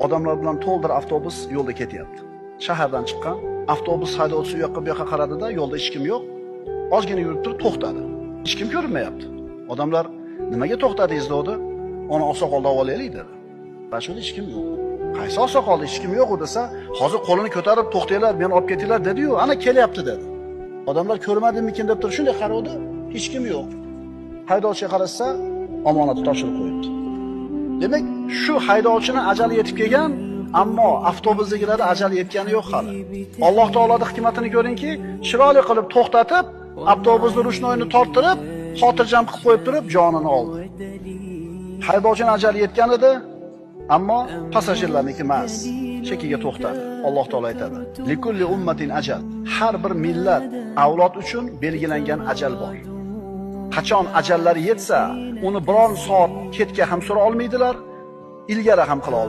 Odamlar bilan to'ldir avtobus yo'lda ketyapti. Shahardan chiqqan avtobus haydovchisi u yoqqa bu yoqqa qaradida, yo'lda hech kim yo'q. Ozgina yurib turib to'xtadi. Hech kim ko'rinmayapti. Odamlar nimaga to'xtadingiz dedi. Ona oqsoqolni olaylik dedi. Mana hech kim yo'q. Qaysi oqsoqolda hech kim yo'q u desa, hozir qo'lini ko'tarib to'xtanglar, meni olib ketinglar dedi-yu, ana kelyapti dedi. Odamlar ko'rmadimikin deb turib shunday qarovdi, hech kim yo'q. Haydovchiga qarasa, omonatni topshirib qo'yibdi. Demak, shu haydovchini ajali yetib kelgan, ammo avtobusdagilarda ajali yetgani yo'q hali. Alloh taoloning hikmatini ko'ringki, chiroyli qilib to'xtatib, avtobusni rushnoyini torttirib, xotirjam qilib qo'yib turib, jonini oldi. Haydovchini ajali yetgan edi, ammo passajirlarniki emas. Chekiga to'xtadi. Alloh taolo aytadi: "Likulli ummatin ajal." Har bir millat, avlod uchun belgilangan ajal bor. Qachon ajallari yetsa, uni biron soat ketga ham sura olmaydilar, ilgari ham qila olmaydilar.